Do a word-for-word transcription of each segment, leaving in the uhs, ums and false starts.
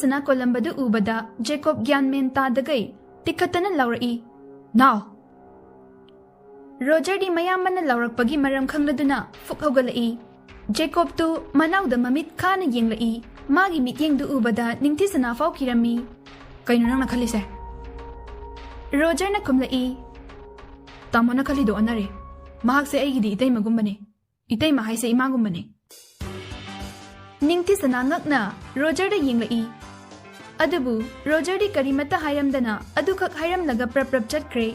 ꯁꯅꯥ ꯀꯣꯜꯂꯝꯕꯗꯨ ꯎꯕꯗ ꯖꯦꯀꯣꯕ ꯒ꯭ꯌꯥꯟ ꯃꯦꯟ ꯇꯥꯗꯒꯩ ꯇꯤꯛꯈꯠꯇꯅ ꯂꯥꯎꯔꯛꯏ, "ꯅꯥꯎ!" ꯔꯣꯖꯔꯗꯤ ꯃꯌꯥꯝꯕꯅ ꯂꯥꯎꯔꯛꯄꯒꯤ ꯃꯔꯝ ꯈꯪꯂꯗꯨꯅ ꯐꯨꯛ ꯍꯧꯒꯠꯂꯛꯏ꯫ ꯖꯦꯀꯣꯕꯇꯨ ꯃꯅꯥꯎꯗ ꯃꯃꯤꯠ ꯈꯥꯅ ꯌꯦꯡꯂꯛꯏ꯫ ꯃꯥꯒꯤ ꯃꯤꯠꯌꯦꯡꯗꯨ ꯎꯕꯗ ꯅꯤꯡꯊꯤꯁꯅꯥ ꯐꯥꯎ ꯀꯤꯔꯝꯃꯤ꯫ "ꯀꯩꯅꯣ ꯅꯪꯅ ꯈꯜꯂꯤꯁꯦ?" ꯔꯣꯖꯔꯅ ꯈꯨꯝꯂꯛꯏ, "ꯇꯥꯃꯣꯅ ꯈꯜꯂꯤꯗꯣ ꯑꯣꯟꯅꯔꯦ꯫ ꯃꯍꯥꯛꯁꯦ ꯑꯩꯒꯤꯗꯤ ꯏꯇꯩꯃꯒꯨꯝꯕꯅꯦ꯫ ꯏꯇꯩꯃ ꯍꯥꯏꯁꯦ ꯏꯃꯥꯒꯨꯝꯕꯅꯦ꯫" ꯅꯤꯡꯊꯤꯁꯅꯥ ꯉꯛꯅ ꯔꯣꯖꯔꯗ ꯌꯦꯡꯂꯛꯏ꯫ ꯑꯗꯨꯕꯨ ꯔꯣꯖꯔꯗꯤ ꯀꯔꯤꯃꯠꯇ ꯍꯥꯏꯔꯝꯗꯅ ꯑꯗꯨꯈꯛ ꯍꯥꯏꯔꯝꯂꯒ ꯄ꯭ꯔꯞ ꯄ꯭ꯔꯞ ꯆꯠꯈ꯭ꯔꯦ꯫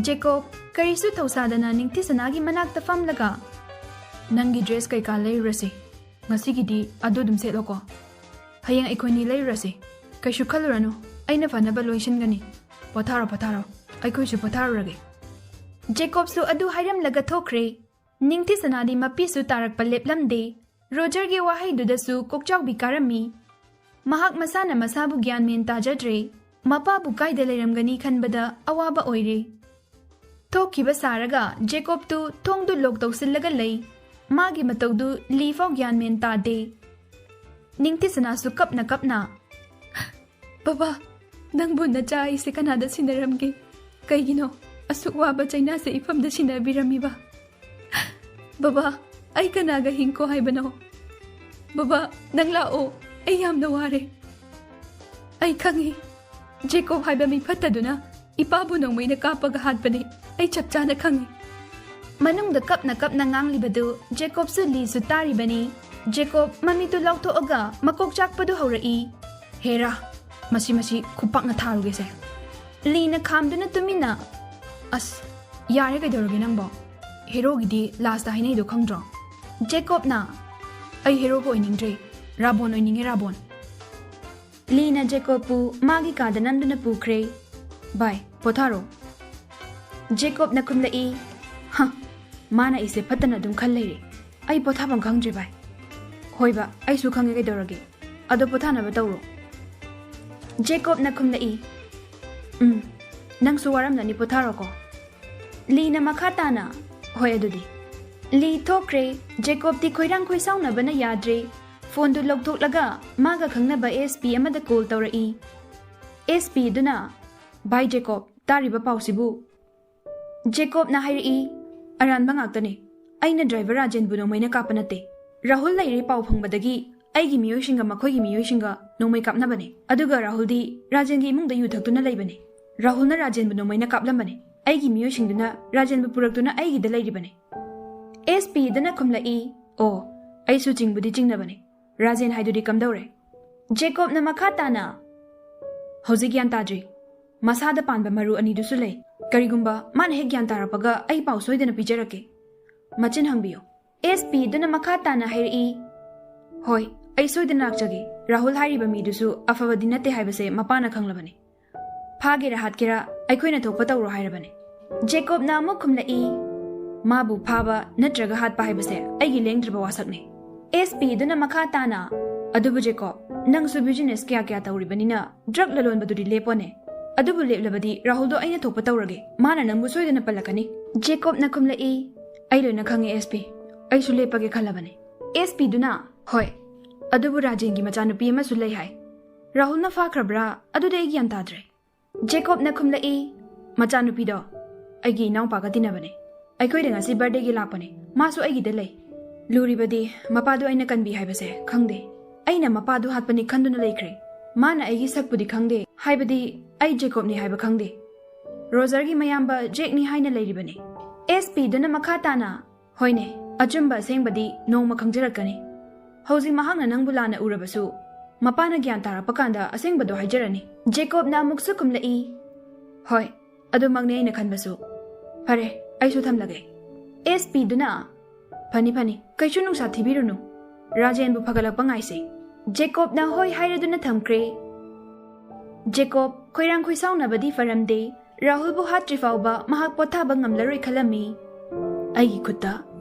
ꯖꯦꯀꯣꯕ ꯀꯔꯤꯁꯨ ꯊꯧꯁꯥꯗꯅ ꯅꯤꯡꯊꯤꯁꯅꯥꯒꯤ ꯃꯅꯥꯛꯇ ꯐꯝꯂꯒ, "ꯅꯪꯒꯤ ꯗ꯭ꯔꯦꯁ ꯀꯩꯀꯥ ꯂꯩꯔꯨꯔꯁꯤ꯫ ꯉꯁꯤꯒꯤꯗꯤ ꯑꯗꯨ ꯑꯗꯨꯝ ꯁꯦꯠꯂꯣꯀꯣ꯫ ꯍꯌꯦꯡ ꯑꯩꯈꯣꯏꯅꯤ ꯂꯩꯔꯨꯔꯁꯤ꯫ ꯀꯩꯁꯨ ꯈꯜꯂꯨꯔꯅꯨ, ꯑꯩꯅ ꯐꯅꯕ ꯂꯣꯏꯁꯤꯟꯒꯅꯤ꯫ ꯄꯣꯊꯥꯔꯣ, ꯄꯣꯊꯥꯔꯣ꯫ ꯑꯩꯈꯣꯏꯁꯨ ꯄꯣꯊꯥꯔꯨꯔꯒꯦ꯫" ꯖꯦꯀꯣꯕꯁꯨ ꯑꯗꯨ ꯍꯥꯏꯔꯝꯂꯒ ꯊꯣꯛꯈ꯭ꯔꯦ꯫ ꯅꯤꯡꯊꯤꯁꯅꯥꯗꯤ ꯃꯄꯤꯁꯨ ꯇꯥꯔꯛꯄ ꯂꯦꯞꯂꯝꯗꯦ꯫ ꯔꯣꯖꯔꯒꯤ ꯋꯥꯍꯩꯗꯨꯗꯁꯨ ꯀꯣꯛꯆꯥꯎꯕꯤ ꯀꯥꯔꯝꯃꯤ꯫ ꯃꯍꯥꯛ ꯃꯁꯥꯅ ꯃꯁꯥꯕꯨ ꯒ꯭ꯌꯥꯟ ꯃꯦꯟ ꯇꯥꯖꯗ꯭ꯔꯦ꯫ ꯃꯄꯥꯕꯨ ꯀꯥꯏꯗ ꯂꯩꯔꯝꯒꯅꯤ ꯈꯟꯕꯗ ꯑꯋꯥꯕ ꯑꯣꯏꯔꯦ꯫ ꯊꯣꯛꯈꯤꯕ ꯁꯥꯔꯒ ꯖꯦꯀꯣꯕꯇꯨ ꯊꯣꯡꯗꯨ ꯂꯣꯛ ꯇꯧꯁꯤꯜꯂꯒ ꯂꯩ꯫ ꯃꯥꯒꯤ ꯃꯇꯧꯗꯨ ꯂꯤ ꯐꯥꯎ ꯒ꯭ꯌꯥꯟ ꯃꯦꯟ ꯇꯥꯗꯦ꯫ ꯅꯤꯡꯊꯤꯁꯅꯥꯁꯨ ꯀꯞꯅ ꯀꯞꯅ, "ꯕꯕꯥ, ꯅꯪꯕꯨ ꯅꯆꯥ ꯑꯩꯁꯦ ꯀꯅꯥꯗ ꯁꯤꯟꯅꯔꯝꯒꯦ? ꯀꯩꯒꯤꯅꯣ ꯑꯁꯨꯛ ꯋꯥꯕ ꯆꯩꯅꯥꯁꯦ ꯏꯐꯝꯗ ꯁꯤꯟꯅꯕꯤꯔꯝꯃꯤꯕ? ꯕꯕꯥ, ꯑꯩ ꯀꯅꯥꯒ ꯍꯤꯡꯀꯣ ꯍꯥꯏꯕꯅꯣ? ꯕꯕꯥ, ꯅꯪ ꯂꯥꯛꯑꯣ, ꯑꯩ ꯌꯥꯝꯅ ꯋꯥꯔꯦ꯫ ꯑꯩ ꯈꯪꯉꯤ, ꯖꯦꯀꯣꯕ ꯍꯥꯏꯕ ꯃꯤ ꯐꯠꯇꯗꯨꯅ ꯏꯄꯥꯕꯨ ꯅꯣꯡꯃꯩꯅ ꯀꯥꯞꯄꯒ ꯍꯥꯠꯄꯅꯤ꯫ ꯑꯩ ꯆꯞ ꯆꯥꯅ ꯈꯪꯉꯤ꯫" ꯃꯅꯨꯡꯗ ꯀꯞꯅ ꯀꯞꯅ ꯉꯥꯡꯂꯤꯕꯗꯨ ꯖꯦꯀꯣꯕꯁꯨ ꯂꯤꯁꯨ ꯇꯥꯔꯤꯕꯅꯤ꯫ ꯖꯦꯀꯣꯕ ꯃꯃꯤꯠꯇꯨ ꯂꯥꯎꯊꯣꯛꯑꯒ ꯃꯀꯣꯛ ꯆꯥꯛꯄꯗꯨ ꯍꯧꯔꯛꯏ꯫ "ꯍꯦꯔꯥ, ꯃꯁꯤ, ꯃꯁꯤ ꯈꯨꯄꯥꯛꯅ ꯊꯥꯔꯨꯒꯦꯁꯦ꯫" ꯂꯤꯅ ꯈꯥꯝꯗꯨꯅ ꯇꯨꯃꯤꯟꯅ, "ꯑꯁ, ꯌꯥꯔꯦ, ꯀꯩꯗꯧꯔꯒꯦ ꯅꯪꯕꯣ? ꯍꯦꯔꯣꯒꯤꯗꯤ ꯂꯥꯁꯇ ꯍꯥꯏꯅꯩꯗꯣ ꯈꯪꯗ꯭ꯔꯣ?" ꯖꯦꯀꯣꯕꯅ, "ꯑꯩ ꯍꯦꯔꯣꯒ ꯑꯣꯏꯅꯤꯡꯗ꯭ꯔꯦ, ꯔꯥꯕꯣꯟ ꯑꯣꯏꯅꯤꯡꯉꯦ, ꯔꯥꯕꯣꯟ꯫" ꯂꯤꯅ ꯖꯦꯀꯣꯕꯄꯨ ꯃꯥꯒꯤ ꯀꯥꯗ ꯅꯝꯗꯨꯅ ꯄꯨꯈ꯭ꯔꯦ꯫ "ꯚꯥꯏ, ꯄꯣꯊꯥꯔꯣ꯫" ꯖꯦꯀꯣꯕꯅ ꯈꯨꯝꯂꯛꯏ, "ꯍ, ꯃꯥꯅ ꯑꯩꯁꯦ ꯐꯠꯇꯅ ꯑꯗꯨꯝ ꯈꯜ ꯂꯩꯔꯦ꯫ ꯑꯩ ꯄꯣꯊꯥꯐꯝ ꯈꯪꯗ꯭ꯔꯦ, ꯚꯥꯏ꯫" "ꯍꯣꯏꯕ, ꯑꯩꯁꯨ ꯈꯪꯉꯦ, ꯀꯩꯗꯧꯔꯒꯦ? ꯑꯗꯣ ꯄꯣꯊꯥꯅꯕ ꯇꯧꯔꯣ꯫" ꯖꯦꯀꯣꯕꯅ ꯈꯨꯝꯂꯛꯏ, "ꯎꯝ, ꯅꯪꯁꯨ ꯋꯥꯔꯝꯂꯅꯤ, ꯄꯣꯊꯥꯔꯣꯀꯣ꯫" ꯂꯤꯅ ꯃꯈꯥ ꯇꯥꯅ, "ꯍꯣꯏ ꯑꯗꯨꯗꯤ꯫" ꯂꯤ ꯊꯣꯛꯈ꯭ꯔꯦ꯫ ꯖꯦꯀꯣꯕꯇꯤ ꯈꯣꯏꯔꯥꯡ ꯈꯣꯏꯁꯥꯎꯅꯕꯅ ꯌꯥꯗ꯭ꯔꯦ꯫ ꯐꯣꯟꯗꯨ ꯂꯧꯊꯣꯛꯂꯒ ꯃꯥꯒ ꯈꯪꯅꯕ ꯑꯦꯁ ꯄꯤ ꯑꯃꯗ ꯀꯣꯜ ꯇꯧꯔꯛꯏ꯫ ꯑꯦꯁ ꯄꯤ ꯑꯗꯨꯅ, "ꯚꯥꯏ ꯖꯦꯀꯣꯕ, ꯇꯥꯔꯤꯕ ꯄꯥꯎꯁꯤꯕꯨ?" ꯖꯦꯀꯣꯕꯅ ꯍꯥꯏꯔꯛꯏ, "ꯑꯔꯥꯟꯕ ꯉꯥꯛꯇꯅꯦ꯫ ꯑꯩꯅ ꯗ꯭ꯔꯥꯏꯚꯔ ꯔꯥꯖꯦꯟꯕꯨ ꯅꯣꯡꯃꯩꯅ ꯀꯥꯞꯄ ꯅꯠꯇꯦ꯫ ꯔꯥꯍꯨꯜ ꯂꯩꯔꯦ ꯄꯥꯎ ꯐꯪꯕꯗꯒꯤ ꯑꯩꯒꯤ ꯃꯤꯑꯣꯏꯁꯤꯡꯒ ꯃꯈꯣꯏꯒꯤ ꯃꯤꯑꯣꯏꯁꯤꯡꯒ ꯅꯣꯡꯃꯩ ꯀꯥꯞꯅꯕꯅꯦ꯫ ꯑꯗꯨꯒ ꯔꯥꯍꯨꯜꯗꯤ ꯔꯥꯖꯦꯟꯒꯤ ꯏꯃꯨꯡꯗ ꯌꯨ ꯊꯛꯇꯨꯅ ꯂꯩꯕꯅꯦ꯫ ꯔꯥꯍꯨꯜꯅ ꯔꯥꯖꯦꯟꯕꯨ ꯅꯣꯡꯃꯩꯅ ꯀꯥꯞꯂꯝꯕꯅꯦ꯫ ꯑꯩꯒꯤ ꯃꯤꯑꯣꯏꯁꯤꯡꯗꯨꯅ ꯔꯥꯖꯦꯟꯕꯨ ꯄꯨꯔꯛꯇꯨꯅ ꯑꯩꯒꯤꯗ ꯂꯩꯔꯤꯕꯅꯦ"꯫ ꯑꯦꯁ ꯄꯤ ꯑꯗꯨꯅ ꯈꯨꯝꯂꯛꯏ, "ꯑꯣ, ꯑꯩꯁꯨ ꯆꯤꯡꯕꯨꯗꯤ ꯆꯤꯡꯅꯕꯅꯦ꯫ ꯔꯥꯖꯦꯟ ꯍꯥꯏꯗꯨꯗꯤ ꯀꯝꯗꯧꯔꯦ?" ꯖꯦꯀꯣꯕꯅ ꯃꯈꯥ ꯇꯥꯅ, "ꯍꯧꯖꯤꯛ ꯒ꯭ꯌꯥꯟ ꯇꯥꯗ꯭ꯔꯤ꯫ ꯃꯁꯥꯗ ꯄꯥꯟꯕ ꯃꯔꯨ ꯑꯅꯤꯗꯨꯁꯨ ꯂꯩ꯫ ꯀꯔꯤꯒꯨꯝꯕ ꯃꯥꯅ ꯍꯦꯛ ꯒ꯭ꯌꯥꯟ ꯇꯥꯔꯛꯄꯒ ꯑꯩ ꯄꯥꯎ ꯁꯣꯏꯗꯅ ꯄꯤꯖꯔꯛꯀꯦ꯫ ꯃꯆꯤꯟ ꯍꯪꯕꯤꯌꯨ"꯫ ꯑꯦꯁ ꯄꯤ ꯑꯗꯨꯅ ꯃꯈꯥ ꯇꯥꯅ ꯍꯥꯏꯔꯛꯏ, "ꯍꯣꯏ, ꯑꯩ ꯁꯣꯏꯗꯅ ꯂꯥꯛꯆꯒꯦ꯫ ꯔꯥꯍꯨꯜ ꯍꯥꯏꯔꯤꯕ ꯃꯤꯗꯨꯁꯨ ꯑꯐꯕꯗꯤ ꯅꯠꯇꯦ ꯍꯥꯏꯕꯁꯦ ꯃꯄꯥꯅ ꯈꯪꯂꯕꯅꯤ꯫ ꯐꯥꯒꯦꯔꯥ ꯍꯥꯠꯀꯦꯔꯥ ꯑꯩꯈꯣꯏꯅ ꯊꯣꯛꯄ ꯇꯧꯔꯣ ꯍꯥꯏꯔꯕꯅꯤ"꯫ ꯖꯦꯀꯣꯕꯅ ꯑꯃꯨꯛ ꯈꯨꯝꯂꯛꯏ, "ꯃꯥꯕꯨ ꯐꯥꯕ ꯅꯠꯇ꯭ꯔꯒ ꯍꯥꯠꯄ ꯍꯥꯏꯕꯁꯦ ꯑꯩꯒꯤ ꯂꯦꯡꯗ꯭ꯔꯕ ꯋꯥꯁꯛꯅꯤ"꯫ ꯑꯦꯁ ꯄꯤ ꯑꯗꯨꯅ ꯃꯈꯥ ꯇꯥꯅ, "ꯑꯗꯨꯕꯨ ꯖꯦꯀꯣꯕ, ꯅꯪꯁꯨ ꯕꯤꯖꯤꯅꯦꯁ ꯀꯌꯥ ꯀꯌꯥ ꯇꯧꯔꯤꯕꯅꯤꯅ ꯗ꯭ꯔꯒ ꯂꯂꯣꯟꯕꯗꯨꯗꯤ ꯂꯦꯞꯄꯣꯅꯦ꯫ ꯑꯗꯨꯕꯨ ꯂꯦꯞꯂꯕꯗꯤ ꯔꯥꯍꯨꯜꯗꯣ ꯑꯩꯅ ꯊꯣꯛꯄ ꯇꯧꯔꯒꯦ꯫ ꯃꯥꯅ ꯅꯪꯕꯨ ꯁꯣꯏꯗꯅ ꯄꯜꯂꯛꯀꯅꯤ"꯫ ꯖꯦꯀꯣꯕꯅ ꯈꯨꯝꯂꯛꯏ, "ꯑꯩ ꯂꯣꯏꯅ ꯈꯪꯉꯦ ꯑꯦꯁ ꯄꯤ꯫ ꯑꯩꯁꯨ ꯂꯦꯞꯄꯒꯦ ꯈꯜꯂꯕꯅꯤ"꯫ ꯑꯦꯁ ꯄꯤ ꯑꯗꯨꯅ, "ꯍꯣꯏ, ꯑꯗꯨꯕꯨ ꯔꯥꯖꯦꯟꯒꯤ ꯃꯆꯥꯅꯨꯄꯤ ꯑꯃꯁꯨ ꯂꯩ ꯍꯥꯏ꯫ ꯔꯥꯍꯨꯜꯅ ꯐꯥꯈ꯭ꯔꯕ꯭ꯔꯥ? ꯑꯗꯨꯗꯤ ꯑꯩ ꯒ꯭ꯌꯥꯟ ꯇꯥꯗ꯭ꯔꯦ"꯫ ꯖꯦꯀꯣꯕꯅ ꯈꯨꯝꯂꯛꯏ, "ꯃꯆꯥꯅꯨꯄꯤꯗꯣ ꯑꯩꯒꯤ ꯏꯅꯥꯎꯄꯥꯒ ꯇꯤꯟꯅꯕꯅꯦ꯫ ꯑꯩꯈꯣꯏꯗ ꯉꯁꯤ ꯕꯥꯔꯗꯦꯒꯤ ꯂꯥꯛꯄꯅꯦ꯫ ꯃꯥꯁꯨ ꯑꯩꯒꯤꯗ ꯂꯩ꯫ ꯂꯨꯔꯤꯕꯗꯤ ꯃꯄꯥꯗꯨ ꯑꯩꯅ ꯀꯟꯕꯤ ꯍꯥꯏꯕꯁꯦ ꯈꯪꯗꯦ꯫ ꯑꯩꯅ ꯃꯄꯥꯗꯨ ꯍꯥꯠꯄꯅꯤ ꯈꯟꯗꯨꯅ ꯂꯩꯈ꯭ꯔꯦ꯫ ꯃꯥꯅ ꯑꯩꯒꯤ ꯁꯛꯄꯨꯗꯤ ꯈꯪꯗꯦ, ꯍꯥꯏꯕꯗꯤ ꯑꯩ ꯖꯦꯀꯣꯕꯅꯤ ꯍꯥꯏꯕ ꯈꯪꯗꯦ꯫ ꯔꯣꯖꯔꯒꯤ ꯃꯌꯥꯝꯕ ꯖꯦꯛꯅꯤ ꯍꯥꯏꯅ ꯂꯩꯔꯤꯕꯅꯤ"꯫ ꯑꯦꯁ ꯄꯤ ꯑꯗꯨꯅ ꯃꯈꯥ ꯇꯥꯅ, "ꯍꯣꯏꯅꯦ, ꯑꯆꯨꯝꯕ ꯑꯁꯦꯡꯕꯗꯤ ꯅꯣꯡꯃ ꯈꯪꯖꯔꯛꯀꯅꯤ꯫ ꯍꯧꯖꯤꯛ ꯃꯍꯥꯛꯅ ꯅꯪꯕꯨ ꯂꯥꯟꯅ ꯎꯔꯕꯁꯨ, ꯃꯄꯥꯅ ꯒ꯭ꯌꯥꯟ ꯇꯥꯔꯛꯄ ꯀꯥꯟꯗ ꯑꯁꯦꯡꯕꯗꯣ ꯍꯥꯏꯖꯔꯅꯤ"꯫ ꯖꯦꯀꯣꯕꯅ ꯑꯃꯨꯛꯁꯨ ꯈꯨꯝꯂꯛꯏ, "ꯍꯣꯏ, ꯑꯗꯨꯃꯛꯅꯤ ꯑꯩꯅ ꯈꯟꯕꯁꯨ꯫ ꯐꯔꯦ, ꯑꯩꯁꯨ ꯊꯝꯂꯒꯦ"꯫ ꯑꯦꯁ ꯄꯤ ꯑꯗꯨꯅ, "ꯐꯅꯤ, ꯐꯅꯤ, ꯀꯩꯁꯨ ꯅꯨꯡꯁꯥ ꯊꯤꯕꯤꯔꯨꯅꯨ꯫ ꯔꯥꯖꯦꯟꯕꯨ ꯐꯒꯠꯂꯛꯄ ꯉꯥꯏꯁꯤ"꯫ ꯖꯦꯀꯣꯕꯅ ꯍꯣꯏ ꯍꯥꯏꯔꯗꯨꯅ ꯊꯝꯈ꯭ꯔꯦ꯫ ꯖꯦꯀꯣꯕ ꯈꯣꯏꯔꯥꯡ ꯈꯣꯏꯁꯥꯎꯅꯕꯗꯤ ꯐꯔꯝꯗꯦ꯫ ꯔꯥꯍꯨꯜꯕꯨ ꯍꯥꯠꯇ꯭ꯔꯤ ꯐꯥꯎꯕ ꯃꯍꯥꯛ ꯄꯣꯊꯥꯕ ꯉꯝꯂꯔꯣꯏ ꯈꯜꯂꯝꯃꯤ꯫ "ꯑꯩꯒꯤ ꯈꯨꯠꯇ